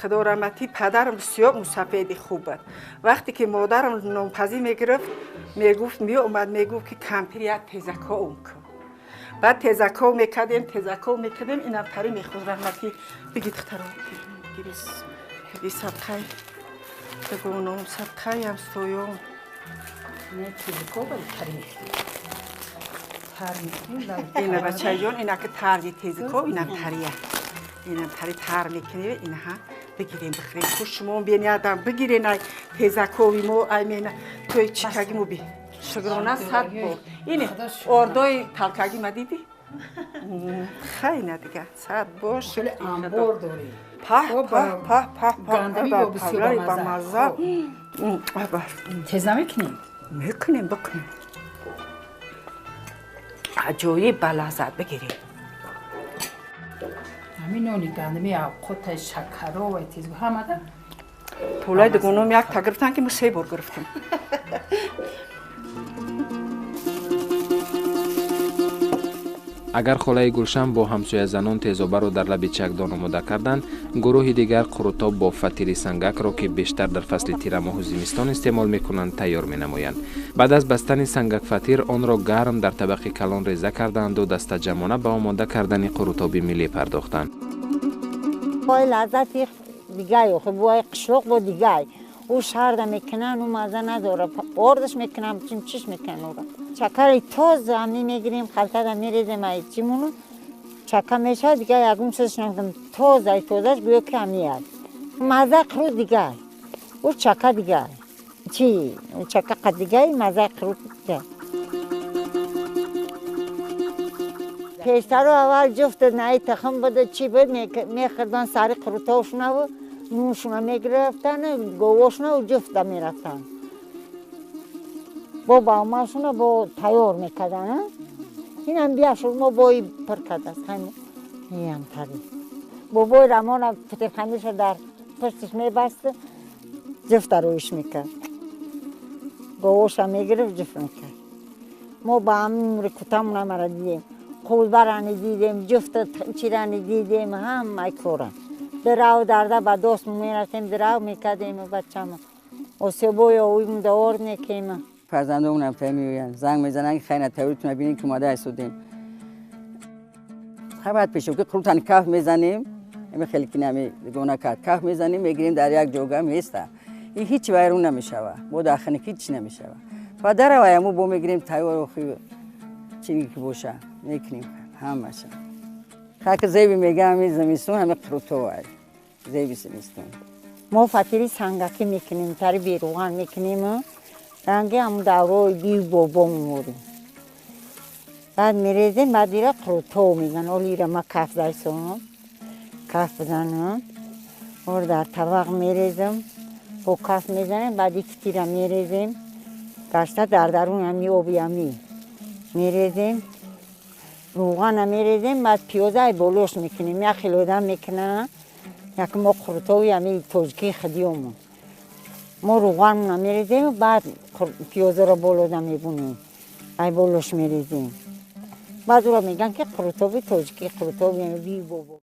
Худо раҳматӣ, падарам бисёр мусафеди хуб буд. Вақте ки модарам нонпазӣ мегирифт, мегуфт, меомад, мегуфт ки кампир як тезако ум кун. Баъд тезако мекардем, тезако мекардем, инам тари мехӯрд раҳматӣ. Биги духтаро, биги садқай. Дугоном садқай ҳамсоём. Не тезако вали тари мехӯрд. Тар мекунем. Ина бачаҷон, ина ки тарзи тезако, инам тария. Инам тари тар мекунем, инаҳа бигирем бихӯрем. Хуш шумо бениядам бигирен ай тезакови мо, ай мена тои чикаги мо би. Шукрона сад бор. Ине ордои талкаги ма дидӣ? Хайна дига сад бор. Хеле анбор дорӣ. Паҳ паҳ паҳ паҳ паҳ. Гандами бо бисёр бамазза. Тез намекунем? Мекунем, бикунем. Аҷоиб ба лаззат бигирем. Ҳамин нони гандами авқотай шакаро ва тезгу ҳамада. Тӯлаи дугоном якта гирифтан ки мо се бор гирифтем. Агар холаи Гулшан бо ҳамсоязанон тезобаро дар лаби чакдон омода карданд, гурӯҳи дигар қурутоб бо фатири сангакро, ки бештар дар фасли тирамоҳу зимистон истеъмол мекунанд, тайёр менамоянд. Баъд аз бастани сангакфатир онро гарм дар табақи калон реза кардаанду дастаҷамона ба омода кардани қурутоби миллӣ пардохтанд. Бой лаззати дигай, охи бой қишлоқ бо дигай. Ӯ шарда мекунанд, ӯ маза надорад. Ордаш мекунанд, чимчиш мекунанд ӯро. Чакари тоза ами мегирем, халтада мерезем ай чимону чака мешавад, дигар ягон чизаш намекунем. Тозаи тозаш гӯё ки ами аст. Маза қурут дигар, ӯ чака дигар. Чи чака қад дигар, мазаи қурут дигар. Пештаро аввал ҷуфт наи тухм буда, чӣ буд, мехӯрдан сари қурутошунаву нуншуна мегирифтан, говошуна ҷуфта мерафтанд. Бо баъмашуна бо тайёр мекардан. Инам биашуд мо бои пур кардааст. Иам тари. Бобои Рамона фитирхамирша дар пуштиш мебаст, ҷуфта рӯиш мекард. Говоша мегирифт, ҷуфт мекард. Мо ба ҳамин умри кутамона мара дидем. Қулбарани дидем, ҷуфта чирани дидем, ҳамаи кора. Дирав дарда ба дост мерасем, дирав мекардем бачамо. Осебои овим даор мекем. Фарзандомонам та меоянд, занг мезананд, ки хайна тавритона бинем ки омада истодем. Хай баъд пешо ки қурутан каф мезанем, ами хеле ки нами дигона кард. Каф мезанем, мегирем дар як ҷога места. Ин ҳеҷ вайрон намешава. Бо дар ханики ҳеҷ намешава. Ба дараваяму бо мегирем тайёр охи чизе ки боша мекунем ҳамаша. Хай ки зеби мегам ами зимистон ҳами қурутовай. Зеби зимистон. Мо фатири сангакӣ мекунем, тари беруған мекунем. Ранги ҳам даврои бию бобо меморем. Баъд мерезем, баъд ира қурутов меган. Оли ира ма каф дайсонам, каф бизанам. Ор дар табақ мерезам, бо каф мезанем, баъд и фитира мерезем. Гашта дар дарун ҳами оби ҳами мерезем. Рӯғана мерезем, баъд пиёза болош мекунем. Як хел одам мекунад, як мо қурутови ҳами тоҷикии худиёмон. Мо рӯғанмона мерезем, баъд пиёзаро болода мебунем, ай болош мерезем. Баъд ӯро мегӯянд ки қурутоби тоҷикӣ, қурутоби бию бобо.